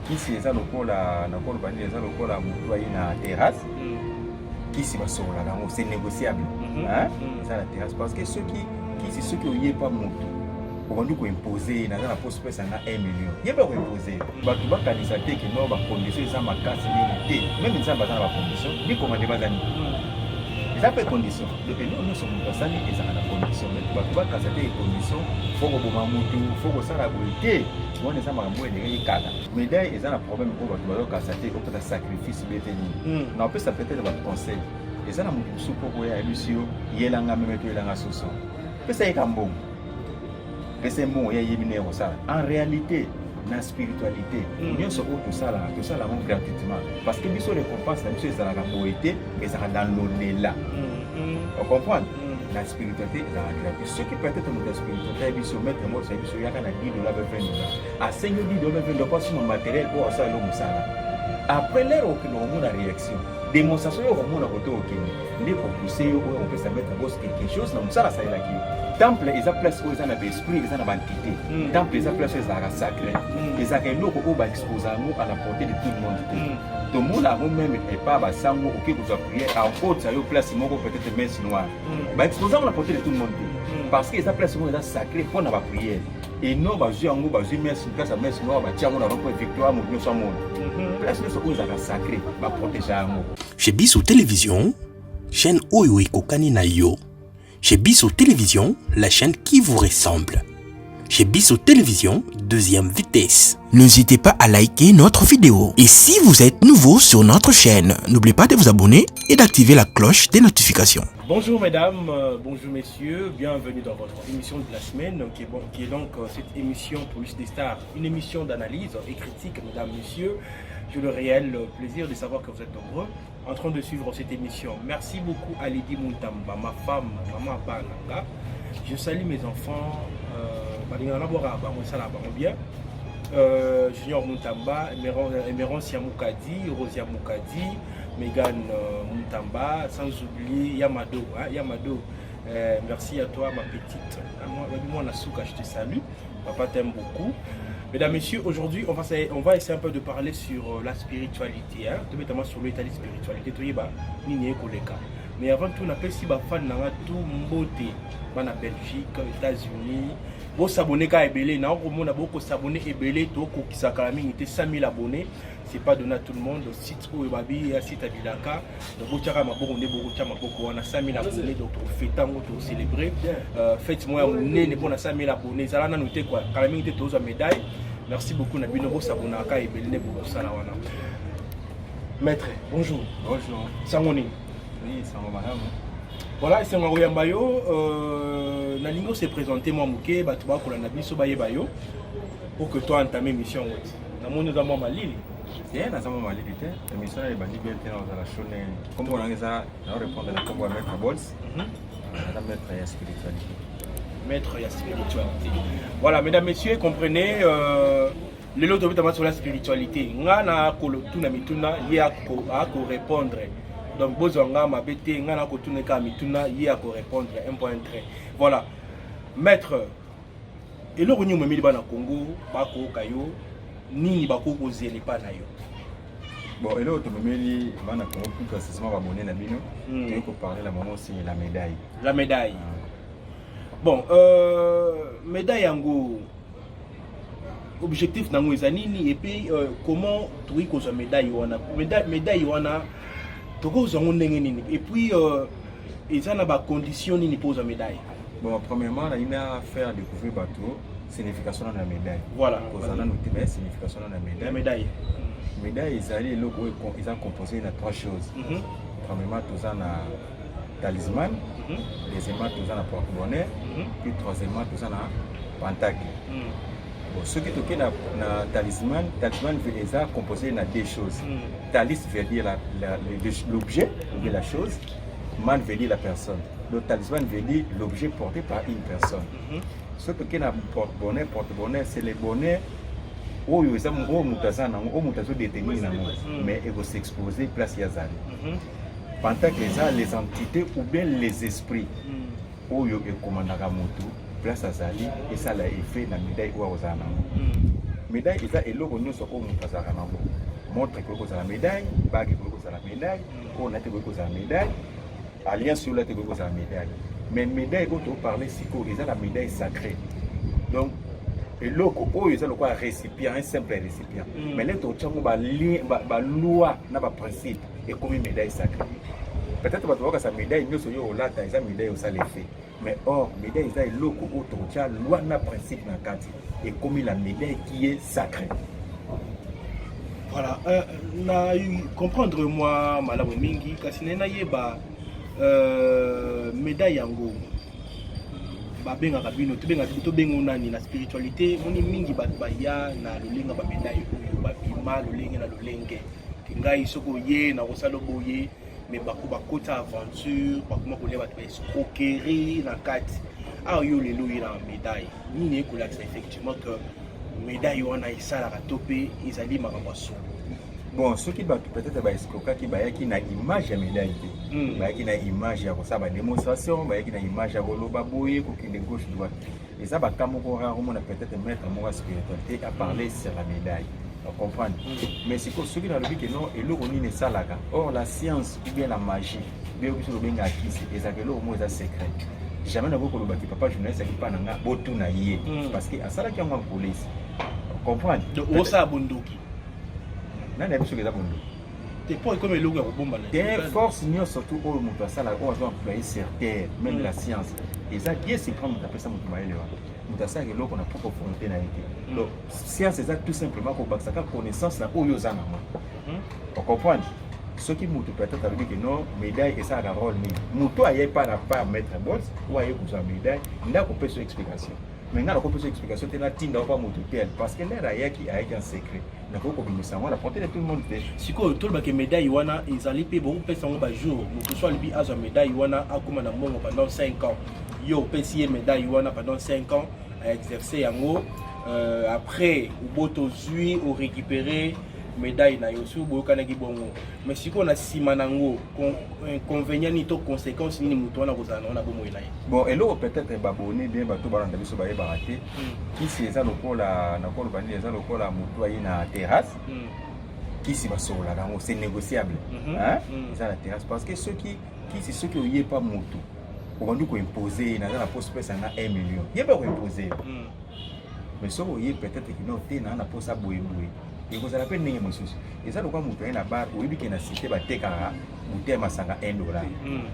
Kisi eza lokola, nakoloba nini, eza lokola motu aye na terrasse. Kisi basololaka yango, c'est négociable. Hein? Eza na terrasse parce que soki kisi, soki oyepa motu, obandi koimpose ye: naza na poste, pesa nga 1 million. Ye mpe koimpose. Bato bakanisa te ke no bacondition eza makasi nini te. Même Nzambe aza na bacondition, bikomande baza nini, eza mpe condition. Donc eloko nyonso moto asali ezalaka na condition. Mais bato bakanisa te condition fo koboma motu, fo kosala boye te. Wana eza makambo oyo elekaki kala. Médaille eza na problème oyo bato bazokasa te, opesa sacrifice be te nini. Na opesa peut-être bato conseil: eza na moto mosusu mpo koya, ayebisi yo: yelanga meme to yelanga soso. Pesa ye ka mbongo, pesa ye mbongo, ye ayebi ndenge kosala. En réalité, na spiritualité, nyonso oyo tosalaka, tosala yango gratuitement, parce que biso récompense na biso ezalaka boye te, mais ezalaka dans l'au-delà. Ocomprendre? Na spiritualité ezalaka gratuit. Soki peut-être moto ya spiritualité ayebi biso, maître moko ayebi biso: yaka na 10 $ be 20 $, asengi yo 10 $ be 20 $ po asuma matériel oyo asala elo mosala. Après l'heure okende komona réaction, démonstration oyo okomona kote okende nde kopousse yo oyo kopesa maître boss quelque chose na mosala asalelaki yo. Temple eza place oyo eza na baesprit, eza na baentité. Temple eza place oyo ezalaka sacré. Ezalaka eloko oyo baexpose yango à la portée de tout le monde te. Tomona yango même epa basango, okoki kozwa prière, akotisa yo place moko, peut-être messe noire, baexpose yango na portée de tout le monde te, parce que eza place moko eza sacré mpo na baprière. Et non bazwi yango, bazwi messe, place ya messe noire, batia yango na rond-point Victoire, moto nyonso amona. Place nyonso oyo ezalaka sacré, baprotege yango. Chez Biso Télévision, chaîne oyo ekokani na yo. Chez Biso Télévision, la chaîne qui vous ressemble. Chez Biso Télévision, deuxième vitesse. N'hésitez pas à liker notre vidéo. Et si vous êtes nouveau sur notre chaîne, n'oubliez pas de vous abonner et d'activer la cloche des notifications. Bonjour mesdames, bonjour messieurs, bienvenue dans votre émission de la semaine qui est, bon, qui est donc cette émission Police des Stars, une émission d'analyse et critique, mesdames, messieurs. J'ai le réel plaisir de savoir que vous êtes nombreux en train de suivre cette émission. Merci beaucoup à Lydie Muntamba, ma femme, maman Bananga. Je salue mes enfants, bien. Junior Muntamba, Emerance Yamukadi, Rosia Mukadi, Megan Muntamba, sans oublier Yamado. Hein, Yamado, merci à toi, ma petite. Moi, moi, Nasuka, je te salue. Papa t'aime beaucoup. Mesdames, Messieurs, aujourd'hui, on va essayer un peu de parler sur la spiritualité, hein, notamment sur l'état de spiritualité. Toyeba, nini ekoleka. Mais avant tout, on appelle si bafan nanga tout mbote, bana Belgique, États-Unis, bosabonner ka ebele na okomona bokosabonner ebele, tokokisaka mingi te 100 000 abonnés, c'est pas donné à tout le monde. Site oyo babi ya site abilaka, donc botiaka maboko nde bokotia maboko wana 100 000 abonnés. Donc tofete yango, tocélébrer fête moko ya monene mpona 100 000 abonnés. Ezala nanu te quoi, kala mingi te tozwa médaille. Merci beaucoup na bino, bosabonaka ebele nde bokosala wana. Maître, bonjour. Bonjour. Sango nini? Oui, sango malamu. Voilà, esengo koyamba yo. Nalingi ose présente mwa moke, bato bakolanda biso bayeba yo pour que to entame émission yango. Ti namoni oza mwa malili. Te, naza mwa malili te. Émission na ebandi bien te, na ozala chaud ndenge. Nkombo nanga eza, na répondre na nkombo ya maître Bols, naza maître ya spiritualité. Maître ya spiritualité, voilà. Mesdames, messieurs, comprenez, lelo tobetama sur la spiritualité. Nga na kolotuna mituna, ye akorépondre. Donc bozwa nga mabe te, nga na kotuna kaka mituna, ye akorépondre un point trait. Voilà, maître, eloko nini omemeli bana Congo? Bakoyoka yo nini? Bakoki kozela epa na yo? Bon, eloko tomemeli bana Congo, plus précisément babone na bino, toyei koparler na bango sur la médaille. La médaille. Bon, médaille yango, objectif nango eza nini? Et puis comment tokoki kozwa médaille wana? Médaille wana tokozwa yango ndenge nini? Et puis eza na bacondition nini mpo ozwa médaille? Bon, premièrement, nalingi na faire découvrir bato signification nano ya médaille. Voilà. Kozala nano te, mais signification nano ya La médaille. Médaille. Médaille ezali eloko oyo eza composé na trois choses. Premièrement, toza na talisman. Deuxièmement, toza na porte-bonheur. Puis troisièmement, toza na pentacle. Bon, soki tokei na talisman, talisman eza composé na deux choses. Talis veut dire l'objet ou bien la chose, man veut dire la personne. Donc talisman veut dire l'objet porté par une personne. Soki tokei na porte-bonheur, porte-bonheur, c'est le bonheur oyo eza oyo moto aza nango, oyo moto azodétenir nango, mais ekos'exposer place ya azali. Pentacle eza les entités ou bien les esprits oyo ekomandaka moto place azali, esala effet na médaille oyo akozala nango. Médaille eza eloko nyonso oyo moto azalaka nango. Montre ekoki kozala médaille, bague ekoki kozala médaille, oyo nati ekoki kozala médaille, alliance oyo lati ekoki kozala médaille. Mais médaille oyo toparle sikoyo eza la médaille sacrée. Donc eloko oyo eza lokola récipient, un simple récipient, mais lelo totyango baloi na baprincipe, ekomi médaille sacrée. Peut-être bato bakasa médaille nyonso oyo olata eza médaille osala effet, mais or médaille eza eloko oyo tokotya loi na principe na kati, ekomi la médaille qui est sacrée. Voilà, na comprendre mwa malamu mingi, kasi naye nayeba médaille yango babengaka bino, tobenga nani na spiritualité? Moni mingi bato baya na lolenge bamédaille oyo babima lolenge na lolenge ke ngai soki oye nakosala boye, mais bako bakota aventure, bakoma kolia bato, baescroquerie na kati. Awa yo lelo oye na médaille nini ekolakisa effectivement que médaille wana esalaka to mpe ezali makambo ya solo? Bon, soki bato peut-être baescroquaki, bayaki na image ya médaille te. Bayaki na image ya kosala badémonstration, bayaki na image ya koloba boye, kokende gauche, droite. Eza baka moko rare omona peut-être maître moko ya spiritualité a parler sur la médaille, comprendre. Mais sikoyo soki nalobi ke non, eloko nini esalaka? Or la science ou bien la magie, bien biso tobengaka kisi, ezalaka eloko moko eza secret. Jamais nakoki kolobaki papa journaliste aki mpa na nga, botuna ye, parce que asalaki yango en police, comprendre. Donc osala bondoki? Nani ayebi soki eza bondoki? Te, mpo ekomi eloko ya kobomba na Te, force nyonso tu oyo moto asalaka, oyo aza employé sur terre, même la science, eza Dieu suprême moto apesa moto mayele wana. Moto asalaka eloko na propre volonté na ye te. Donc science eza tout simplement kobakisa kaka connaissance na oyo oza nango, ocomprendre. Soki moto peut-être alobi ke non, médaille esalaka rôle nini, moto aye pa na par maître Bols oyo aye kozwa médaille nde akopesa explication. Mais ngai nakopesa explication te, natinda opa moto tel, parce que l'heure ayaki, ayaki en secret. Nakoki kobimisa yango na portée de tout le monde te. Sikoyo tolobaka médaille wana ezali mpe bokopesa yango bajour. Moto so alobi azwa médaille wana, akóma na mbongo pendant 5 ans, yo opesi ye médaille wana pendant 5 ans, aexerce yango, après oboto ozwi orécupéré médaille na yo, soki boyokanaki bongo. Mais sikoyo na nsima nango, inconvénient nini to conséquence nini moto wana kozala nango na bomoi na ye? Bon, eloko peut-être babone bien, bato balanda biso bayebaka te, kisi eza lokola, nakoloba nini, eza lokola moto aye na terrasse. Kisi basololaka yango, c'est négociable. Hein? Eza na terrasse parce que soki kisi, soki oyepa moto, obandi koimpose ye, naza na poste, pesa nga 1 million, yeba koimpose ye. Mais soki oye peut-être kino te, naa na posa boyeboye, ekozala mpe ndenge mosusu. Eza lokola moto aye na bar, oyebi ke na cité batekaka bouteille masanga 1 dollar.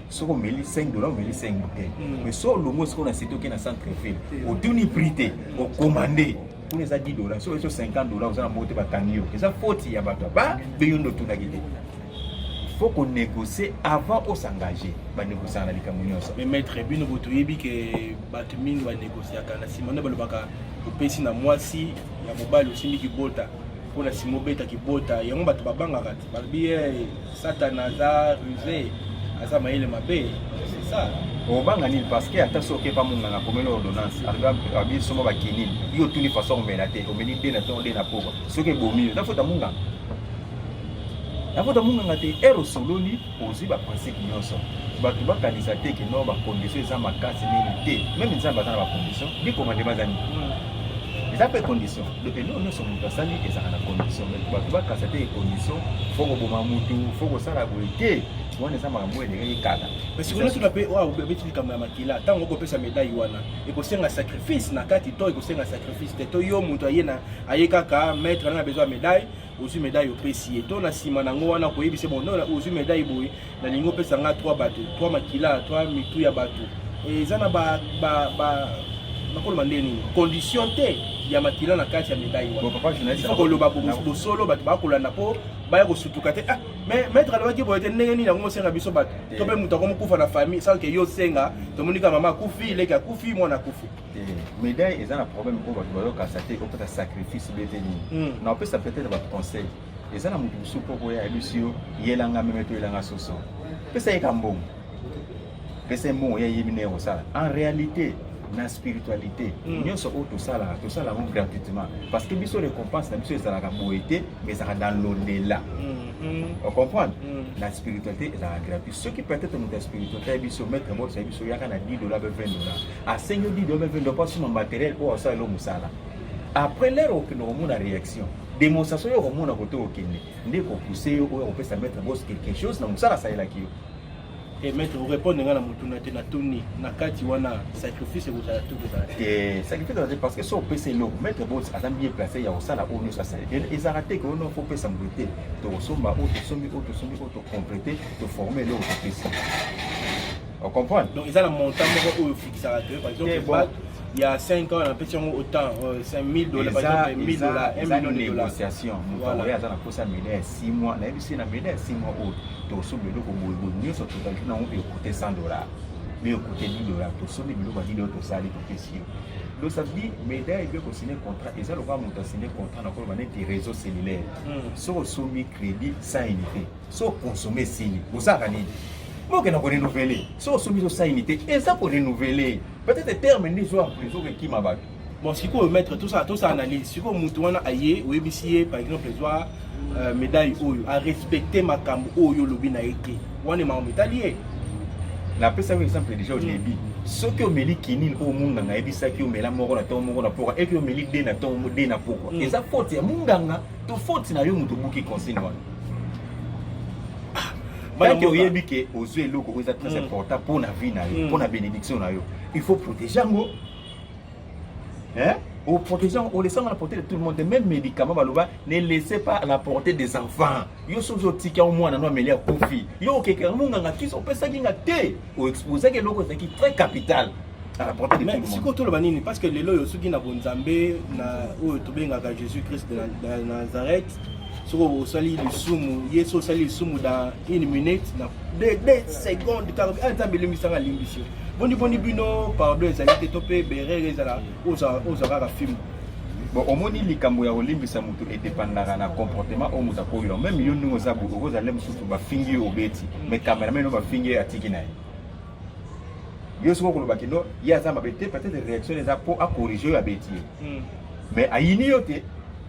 Soki omeli 5 dollar, omeli 5 bouteille. Mais so olongo sikoyo na cité, oke na centre ville, otuni prix te, okomande kuna eza 10 dollar, soki eso 50 dollar, oza na moko te, bakangi yo. Eza faute ya bato ba be yo nde otunaki te. Faut konégocie avant osengage. Banégociaka na likambo nyonso. Mais maître, bino bo toyebi ke bato mingi banégociaka na nsima nde balobaka opesi na mwasi ya mobali, osimbi kibota mpo na nsima obeta kibota yango. Bato babangaka te, balobi ye Satana aza ruse, aza mayele mabe, c'est ça. Obanga nini? Parce que ata soki okepa monganga, akomeli ordonnance, abi somba bakinini, yo otuni façon komela te, omeli de na ntongo, de na pokwa. Soki ebomi yo, nafuta monganga? Nafuta monganga te. Ere osololi, ozwi baprincipe nyonso. Bato bakanisa te ke no, bacondition eza makasi nini te. Même Nzambe aza na bacondition, bikomandema eza nini, eza mpe condition. Donc eloko nyonso moto asali ezalaka na condition. Mais bato bakasa te condition, faut koboma motu, faut kosala boye te. Wana eza makambo oyo elekaki kala. Mais sikoyo natuna mpe, oyo obeti likambo ya makila, ntango okopesa médaille wana, ekosenga sacrifice na kati to ekosenga sacrifice te? To yo moto aye na aye kaka, maître na besoin ya médaille, ozwi médaille, opesi ye, to na nsima nango wana koyebisa bon, non, ozwi médaille boye, nalingi opesa nga 3 bato, 3 makila, 3 mitu ya bato, eza na ba ba nakoloba nde nini, condition te ya makila na kati ya médaille wana? Bon, papa journaliste, il faut koloba bosolo, bato bakolanda mpo baya kosutuka te. Ah, mais maître alobaki boye te, ndenge nini yango osenga biso bato? To mpe moto akomokufa na famille sans ke yo osenga, tomoni ka mama akufi, leki akufi, mwana akufi. Te, médaille eza na problème oyo bato bazokasa te, opesa sacrifice be te nini. Na opesa peut-être bato conseil, eza na moto mosusu mpo koya ayebisi yo yelanga meme to yelanga soso, pesa ye ka mbongo, pesa ye mbongo, ye ayebi ndenge kosala. En réalité, na spiritualité, nyonso oyo tosalaka, tosala yango gratuitement, parce que biso récompense na biso ezalaka boye te, mais ezalaka dans l'au-delà, ocomprendre. Na spiritualité ezalaka gratuit. Soki peut-être moto ya spiritualité ayebi biso, maître Bols ayebi biso, yaka na 10 dollar be 20 dollar, asengi yo 10 dollar be 20 dollar mpo asuma matériel oyo asala elo mosala. Après l'heure okende komona réaction, démonstration yo okomona kote okende nde ekopousse yo oyo akopesa maître boss quelque chose na mosala asalelaki yo. Te, maître, orépondre nga na motuna te. Natuni na kati wana, sacrifice ekozala to kozala te? Te, sacrifice eza te, parce que so opesa eloko, maître boss aza bien placé ya kosala oyo nyonso asali. Ezalaka te ke ono fo opesa moto te. Tokosomba oyo tosombi, oyo tosombi, oyo tocomplete, toforme eloko, topesi. Ocomprendre? Donc eza na montant moko oyo fixaka te, par exemple? Te, bon. Bac ya 5 ans, napesi yango autant, 5000 dollars par exemple, 1000 dollars, 1 Eza million de dollars. négociation. Moto Voilà. akoya, aza na posa médaille ya 6 mois, nayebi se na médaille ya 6 mois oyo tosomba eloko boyeboye nyonso, totali nango ekote 100 dollars, be ekote 10 dollars, tosombi biloko ya 10 dollars, tosali, topesi yo. Donc ça veut dire médaille be kosigne contrat eza lokola moto asigne contrat na koloba neti réseau cellulaire. Soki osombi crédit 100 unité, so oconsomme, esili, osalaka nini? Bokenda korenouveler. So osombi so 100 unité, eza korenouveler peut-être terme nde ezo ezokekima bato. Bon, sikoyo maître, tosala analyse. Sikoyo motu wana aye, oyebisi ye par exemple ezwa médaille oyo, arespecte makambo oyo olobi na ye te, wana makambo etali ye. Napesaki exemple déjà au début. Soki omeli kinine oyo munganga ayebisaki omela moko na ntongo, moko na pokwa, eke omeli de na ntongo, de na pokwa, eza faute ya munganga to faute na yo moto obuki consigne wana? Bana Tant que mboka. oyebi ke ozwi eloko oyo eza très important mpo na vie na yo, mpo na bénédiction na yo, il faut protéger yango, hein? Oprotéger yango, olaisse yango à la portée de tout le monde. Même médicament, baloba ne laissez pas à la portée des enfants. Yo soki otika yango, mwana no ameli, akufi, yo okekaka monganga kisi opesaki nga te, oexposaki eloko ezalaki très capital à la portée de tout Mais le monde. sikoyo toloba nini? Parce que lelo oyo, soki na bonzambe na oyo tobengaka Jésus Christ de Nazareth, soki osali lisumu, ye so osali lisumu dans une minute, na 2 secondes kaka, ah, Nzambe elimbisanga, alimbisi yo. Boni boni bino pardon ezali te, to mpe berere ezala ozwa kaka film? Bon, omoni, likambo ya kolimbisa moto edépendaka na comportement oyo moto akoyela. Même yo ndenge oza boye, okozala nde mosusu bafingi yo, obeti, mais cameraman oyo bafingi ye, atiki na ye. Yo soki okoloba kino ye aza mabe te, peut-être réaction eza mpo acorrige oyo abeti ye, mais ayini yo te.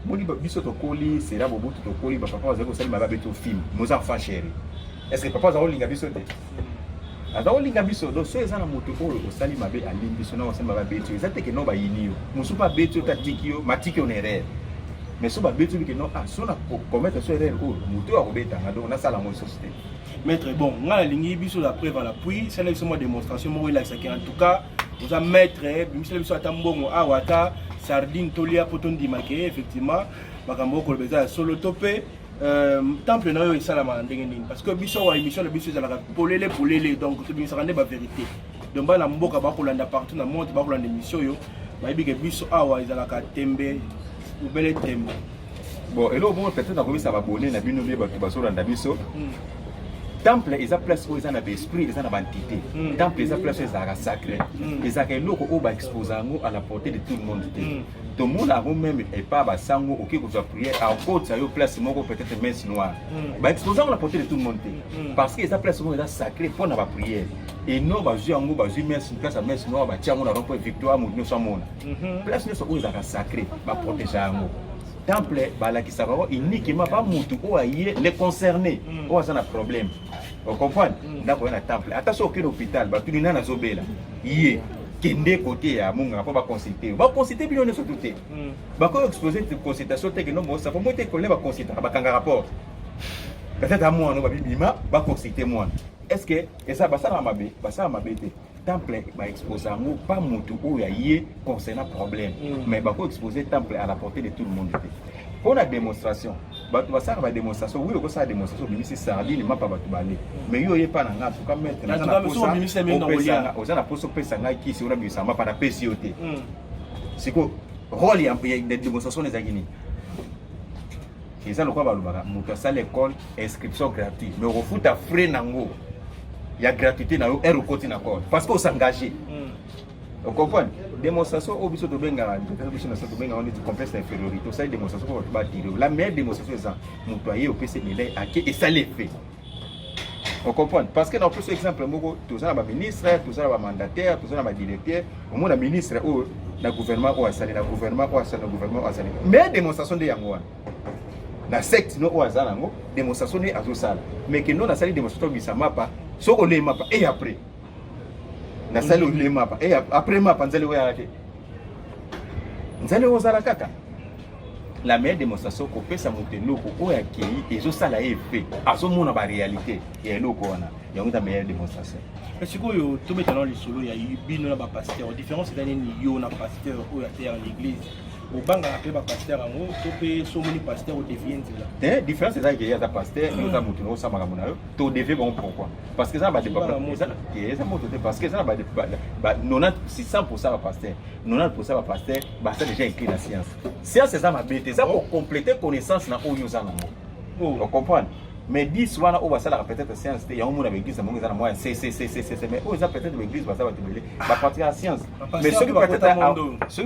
Moni, biso tokoli sera bobutu, tokoli bapapa bazali kosali mabe, abeti yo film, moza enfant chéri. Est ce que papa aza kolinga biso te? Aza kolinga biso. Donc so eza na moto oyo osali mabe, alimbi biso, na osali mabe, abeti yo, eza te ke no bayini yo. Mosusu mpe abeti yo te, atiki yo, matiki yo na erreur, mais so babeti yo ke no, ah, so na commettre so erreur oyo, moto oyo akobetanga, donc nasala yango lisusu te. Maître, bon, ngai nalingi biso la preuve à l'appui. Sala biso mwa démonstration moko elakisaki en tout cas oza maître. Bimisela biso ata mbongo awa, ata sardine, tolia mpo tondimake effectivement makambo okoloba eza ya solo. To mpe temple na oyo esalama na ndenge nini? Parce que biso awa, émission na biso ezalaka polele polele, donc tobimisaka nde bavérité. Donc bana mboka bakolanda partout na monde, bakolanda émission oyo, bayebi ke biso awa ezalaka tembe, obele tembe. Bon, eloko moko peut-être nakobisa babone na bino bie bato bazolanda biso, temple eza place oyo eza na baesprit, eza na baentité. Temple eza place oyo ezalaka sacré, ezalaka eloko oyo baexpose yango à la portée de tout le monde te. Tomona yango même epa basango, okoki kozwa prière, akotisa yo place moko, peut-être messe noire, baexpose yango na portée de tout le monde te, parce que eza place moko eza sacré mpo na baprière. Et non bazwi yango, bazwi messe, place ya messe noire, batia yango na rond point Victoire, moto nyonso amona. Place nyonso oyo ezalaka sacré, baprotege yango. Temple balakisaka yango uniquement pa mutu oyo aye, le concerné, oyo aza na problème. Ocomprendre? Ndako oya na temple, ata so okende hôpital, batuni nani azobela, ye kende kote ya monganga mpo baconsulte yo. Baconsulte bino nyonso tu te. Bakoki expose consultation te kendo mosa po mo te kole. Baconsultaka, bakanga rapport, peut-être amwana oyo babibima, baconsulte mwana. Est ce que eza basalaka mabe? Basala mabe te. Temple baexpose yango pa motu oyo aye concernant problème, mais bakoexpose temple à la portée de tout le monde te. Mpo na démonstration, bato basalaka badémonstration, oui, okosala démonstration, obimisi sardine, mapa, bato bale, mais yo oyepa na nga, en tout cas maître, oza na posa opesa ngai kisi, ona bimisa mapa, napesi yo te. Sikoyo rôle ya démonstration ezalaki nini? Eza lokola balobaka moto asala école, inscription gratuit, mais okofuta frais nango ya gratuité na yo ere okoti na code, parce que osengage. Ocomprendre? Démonstration oyo biso tobengaka, biso na so tobengaka neti complexe d'infériorité. Osali démonstration mpo bato batire. La meilleure démonstration eza moto aye, opesi médaille, ake, esali effet. Ocomprendre? Parce que na opesi exemple moko, toza na baministre, toza na bamandataire, toza na badirecteur. Omona ministre oyo na gouvernement oyo asali, na gouvernement oyo asali, na gouvernement oyo asali, mais démonstration nde yango wana na secte no oyo aza nango, démonstration nde azosala. Mais kendo nasali démonstration, obisa mapa, soki olei mapa e après nasali, olei mapa e après mapa nzali oyo yaka te. Nzala ekozala kaka. La meilleure démonstration, kopesa moto eloko oyo akei, ezosala ye effet, azomona baréalité ya eloko wana, yango eza meilleure démonstration. Sikoyo tobeta na lisolo ya bino na bapasteur. Différence eza nini, yo na pasteur oyo ateyaka na église? Obangaka mpe bapasteur yango to mpe so omoni pasteur odévier nzela? Te, différence eza ke ye aza pasteur, yo oza motu na osala makambo na yo. Todévier bango pourquoi? Parce que eza na eza moto te, parce que eza na ba 90, 100 bapasteur, 90 bapasteur baza déjà écrit na science. Science eza mabe te, eza kocompléter connaissance na oyo oza nango, ocomprendre? Mais 10 wana oyo basalaka peut-être science te, yango mona baeglise na bango eza na moyen c c c c c. Mais oyo eza peut-être baeglise baza bato ebele bapratiquaka science, mais soki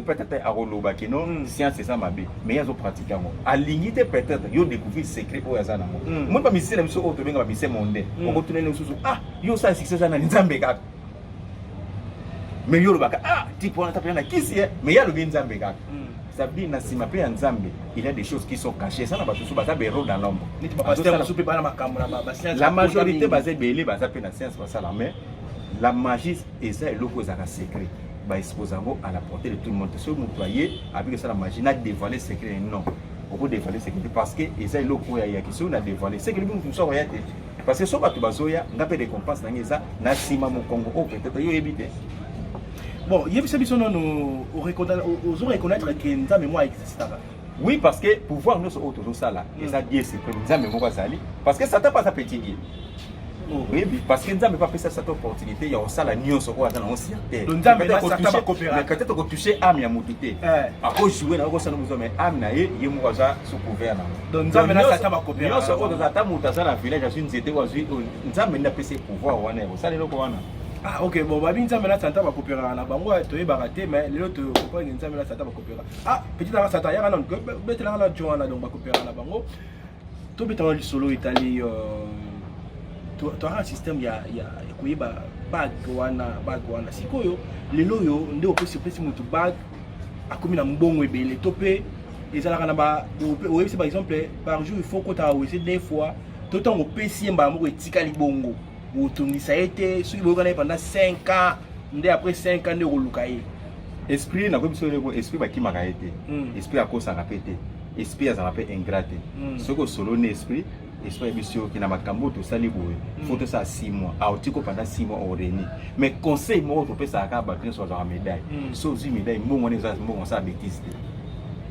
peut-être akoloba ke non, science eza mabe, mais ye azopratique yango, alingi te peut-être yo découvrir secret oyo aza nango. Moni bamusicien na biso oyo tobenga bamusicien mondain, okotuneli mosusu: "Ah, yo osala succès, eza nani?" Nzambe kaka. Mais yo olobaka: "Ah, type wana ta na kisi ye." Mais ye alobi Nzambe kaka. Ça veut dire na nsima mpe ya Nzambe, il y a des choses qui sont cachées. Eza na bato mosusu baza bahéros dans l'ombre. La majorité baza ebele, baza mpe na science basala, mais la magie eza eloko ezalaka secret, baexpose yango à la portée de tout le monde. Soki moto aye abiki esala magie na dévoiler secret, non, okodévoiler secret parce que eza eloko oyo ayaki. Soki na dévoiler secret, lobi moto mosusu akoya te, parce que so bato bazoya, nga mpe récompense nange eza na nsima mokongo oyo peut-être yo oyebi te. Bon, yebisa biso nano, ozo reconnaître ke Nzambe moko existaka? Oui, parce que pouvoir nyonso oyo tozosala eza Dieu suprême, Nzambe moko azali, parce que Satan mpe aza petit dieu, oyebi, parce que Nzambe mpe apesa Satan opportunité ya kosala nyonso oyo aza nango sur terre. Mais peut-être kotouche âme ya motu te, akojoue na okosala moto, mais âme na ye, ye moko aza sous couvert nango. Nyonso oyo toza, ata moto aza na village, azwi nzete oyo azwi, Nzambe nde apesi pouvoir wana ya kosala eloko wana. Ah ok, bon, babi Nzambe na Satan bakopéraka na bango, toyebaka te, mais lelo tocomprendre Nzambe na Satan bakopéraka. Ah, petit nanga Satan yaka nanu, betelanga na jo wana. Donc bakopéraka na bango. Tobetanga lisolo etali toaka système ya koyeba bague wana. Bague wana sikoyo, lelo oyo nde opesi motu bague, akomi na mbongo ebele, to mpe ezalaka na ba oyebisi par exemple par jour il faut kotaka wese deux fois, to ntango opesi ye mbala moko etikali bongo, otongisa ye te? Soki boyokana ye pendant 5 ans, nde après 5 ans nde okoluka ye? Esprit, nakoyebi biso eloko, esprit bakimaka ye te. Esprit akosaka mpe te, esprit azalaka mpe ingrat te. Soki osoloni esprit, esprit ayebi soki na makambo oyo tosali boye, faut tosala 6 mois, aotiko pendant 6 mois oreni. Mais conseil moko topesaka kaka bato nyonso bazwaka médaille, so ozwi médaille, mbongo wana eza mbongo osala bêtise te.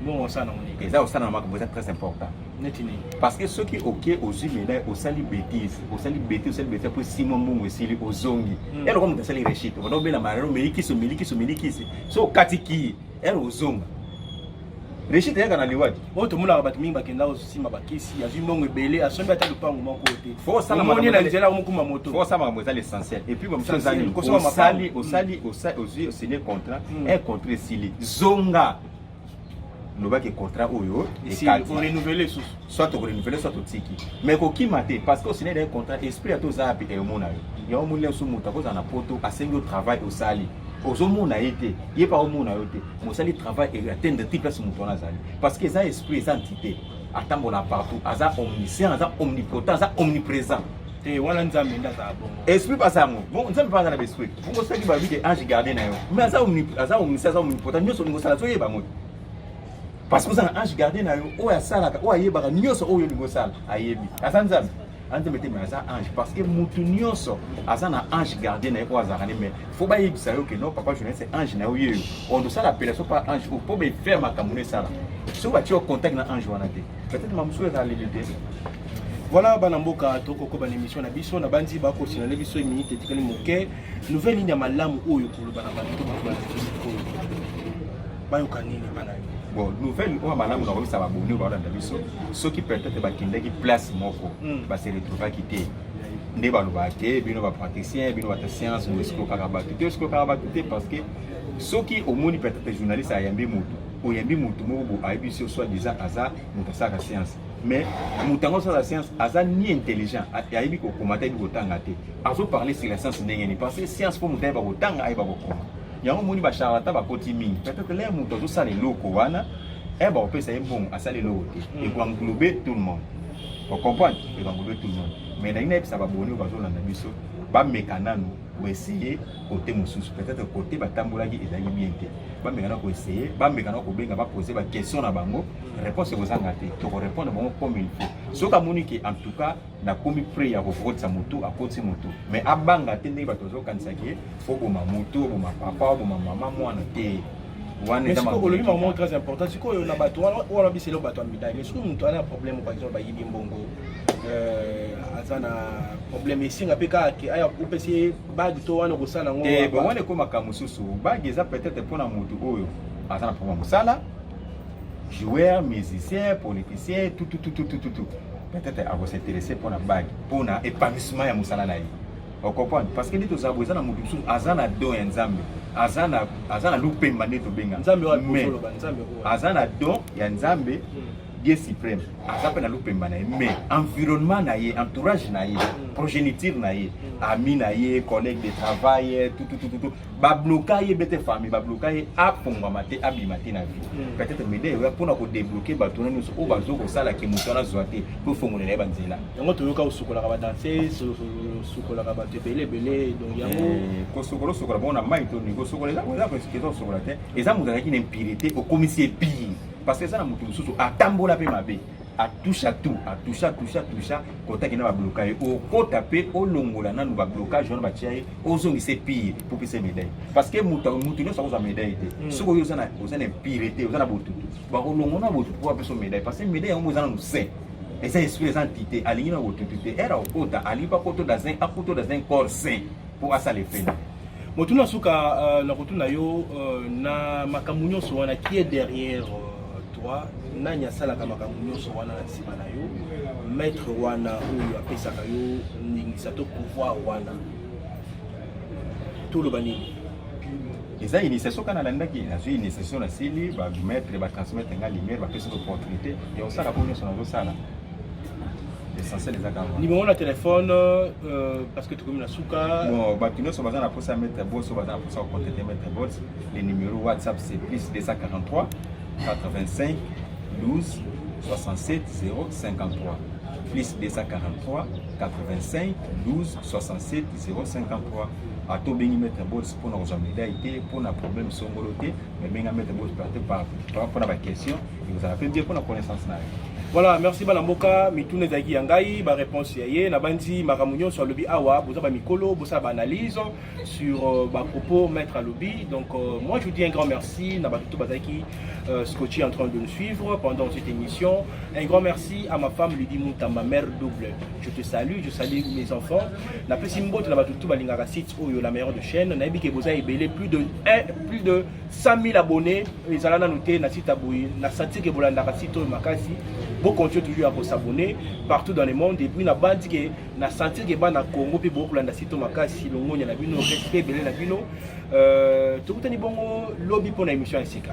Mbongo osala nango nini? Eza kosala na makambo eza très important. Neti nini? Parce que soki oke ozwi médaille, osali bêtise, osali bêtise, osali bêtise, po 6 mois mbongo esili, ozongi, eloko moto asali rechute, obanda obela malalo, omeli kisi, omeli kisi, omeli kisi, so okati ki ere ozonga, rechute eyaka na liwadi. Oyo tomonaka bato mingi bakenda kosimba bakisi, azwi mbongo ebele, asombi ata lupango moko te. Faut osala omoni na nzela omokuma moto. Faut osala makambo eza l'essentiel. Et puis bamosusu eza nini? Kosomba osali mapango. Osali, ozwi, osigné contrat, un contrat esili, zonga, lobaki contrat oyo ekati. Orenouveler susu. Soit okorenouveler, soit otiki, mais kokima te, parce que osigné un contrat, esprit ata oza api eyomona yo. Yango moni nyonso, moto akozala na poto, asengi yo travail, osali, ozomona ye te, ye mpe akomona yo te, mosali travail atteindre ti place moto wana azali, parce que eza esprit, eza entité, atambola partout, aza omniscient, aza omnipotent, aza omniprésent. Te, wana Nzambe nde azala bongo. Esprit mpe aza yango bon, Nzambe mpe aza na baesprit bongo. Soki balobi ke ange gardien na yo, mais aza omniscient, aza omnipotent, nyonso olingi osala azoyeba yango te, parce que oza na ange gardien na yo oyo asalaka, oyo ayebaka nyonso oyo olingi osala, ayebi. Aza Nzambe, aza Nzambe te, mais aza ange, parce que mutu nyonso aza na ange gardien na ye oyo azalaka ne. Mais faut bayebisa yo ke non, papa journaliste, ange na yo yeyo ondo osala appellation par ange oyo mpo bafaire makambo no esala. Soki batie yo contact na ange wana te, peut-être mamosusu ezala leli te. Voilà, bana mboka, tokokoba na émission na biso. Na bandi bakosinale biso minute etikali moke. Nouvelle nini ya malamu oyo koloba na bato bakolanda biso sikoyo? Bayoka nini bana yo? Bon, nouvelle oyo malamu nakobisa baboni oyo baolanda biso, soki peut-être bakendaki place moko, base retrouvaki te, nde balobaka te bino bapraticien, bino bato science, boescroquaka bato te. Escroquaka bato te, parce que soki omoni peut-être journaliste ayambi motu, oyambi motu moko bo ayebi so soit disant aza moto asalaka science, mais moto yango asala science aza ni intelligent, ayebi kokoma te, ayebi kotanga te, azoparle sur la science ndenge nini? Parce que science, mpo moto ayeba kotanga, ayeba kokoma. Yango omoni bacharlatan bakoti mingi. Peut-être l'heure moto azosala eloko wana, ayeba kopesa ye mbongo, asala eloko te, ekoenglobe tout le monde. Ocomprendre? Ekangolobe tout le monde. Mais nalingi nayebisa baboni oyo bazolanda biso, bameka nanu koessayer côté mosusu. Peut-être côté batambolaki ezalaki bien te. Bameka na koessayer, bameka na kobenga, bapose baquestion na bango, réponse ekozanga te, tokorépondre bango comme il faut. Soki amoni ke en tout cas nakomi prêt ya kokotisa motu, akotisi motu. Mais abanga te ndenge bato bazokanisaki ye, oboma motu, oboma papa, oboma mama, mwana te. Wana eza olobi makambo très important. Sikoyo na bato wana, wana biselo bato ya médaille, mais soki moto aza na problème, par exemple bayibi mbongo, aza na problème, esinga mpe kaka aya opesi ye bague to wana kosala yango? Te, bon, wana ekomaka mosusu. Bague eza peut-être mpona motu oyo aza na problème ya mosala, joueur, musicien, politicien, tout tout tout tout tout tout. Peut-être akos'intéresser mpona bague, mpona épanouissement ya mosala na ye. Ocomprendre? Parce que nde tozala boye, eza na motu mosusu aza na don ya Nzambe, aza na lupemba nde tobenga. Nzambe. Mais aza na don ya Nzambe, Dieu suprême, aza mpe na lupemba na ye, mais environnement na ye, entourage na ye, progéniture na ye, ami na ye, collègue de travail, tout tout tout tout, babloka ye bete, famille babloka ye, afongwama te, abima te na vie. Peut-être médaille oya mpona kodébloquer bato wana nyonso oyo bazo kosalaki moto wana azwa te, mpo efongolela ye banzela. Yango toyoka osukolaka badanseuse, osukolaka bato ebele ebele, donc yango. Kosukola, osokola bango na mai to nini? Kosukola eza kosukola te. Eza moto azalaki na impureté, okomisi ye pire, parce que eza na moto mosusu atambola mpe mabe, atoucha tout, atoucha, toucha, toucha, kotaki na babloka ye, okota mpe olongola nanu bablocage wana batia ye, ozongisa pire po pesa médaille. Parce que moto nyonso akozwa médaille te. Soki oyo oza na impureté, oza na botutu, bakolongola na botutu po bapesa médaille, parce que médaille yango eza nanu saint, eza esprit, eza entité, alingi na botutu te. Ere akota, alingi mpe akota dans un, akota dans un corps saint po asala effet. Motuna suka na kotuna yo na makambo nyonso wana: qui est derrière toi? Nani asalaka makambo nyonso wana na nsima na yo, maître wana oyo apesaka yo ndingisa to pouvoir wana, toloba nini? Eza initiation kaka nalandaki. Nazwi initiation, nasili, bamaître batransmettre nga lumière, bapesi opportunité ya kosala po nyonso nazosala. Essentiel eza kaka numéro na téléphone, parce que tokomi na suka. Bon, bato nyonso baza na posa maître Boss, baza na posa kocontacter maître Boss, le numéro WhatsApp, c'est plus 243 85 12 67 053, plus 243 85 12 67 053. Ata obengi maître Boss mpona kozwa médaille te, mpona problème songolo te, mais benga maître Boss mpona baquestion, ekozala mpe bien mpona connaissance na yo. Voilà, merci bana mboka. Mituna ezalaki ya ngai, baréponse ya ye. Nabandi makambo nyonso alobi awa, boza bamikolo, bosala baanalyse sur bapropos maître alobi. Donc moi, je vous dis un grand merci na bato to bazalaki scotché en train de nous suivre pendant cette émission. Un grand merci à ma femme Lydie Moutamba, mère double, je te salue, je salue mes enfants. Napesi mbote na bato to balingaka site oyo, la meilleure de chaîne. Nayebi ke boza ebele, plus de 100 000 abonnés ezala nanu te na site ya boye. Na senti ke bolandaka site oyo makasi. Bocontinue toujours ya kos'abonner partout dans le monde. Et puis na bandi ke na sentir ke bana Congo mpe bokolanda site oyo makasi. Longonya na bino, respect ebele na bino. Tokutani bongo lobi mpona émission ya sika.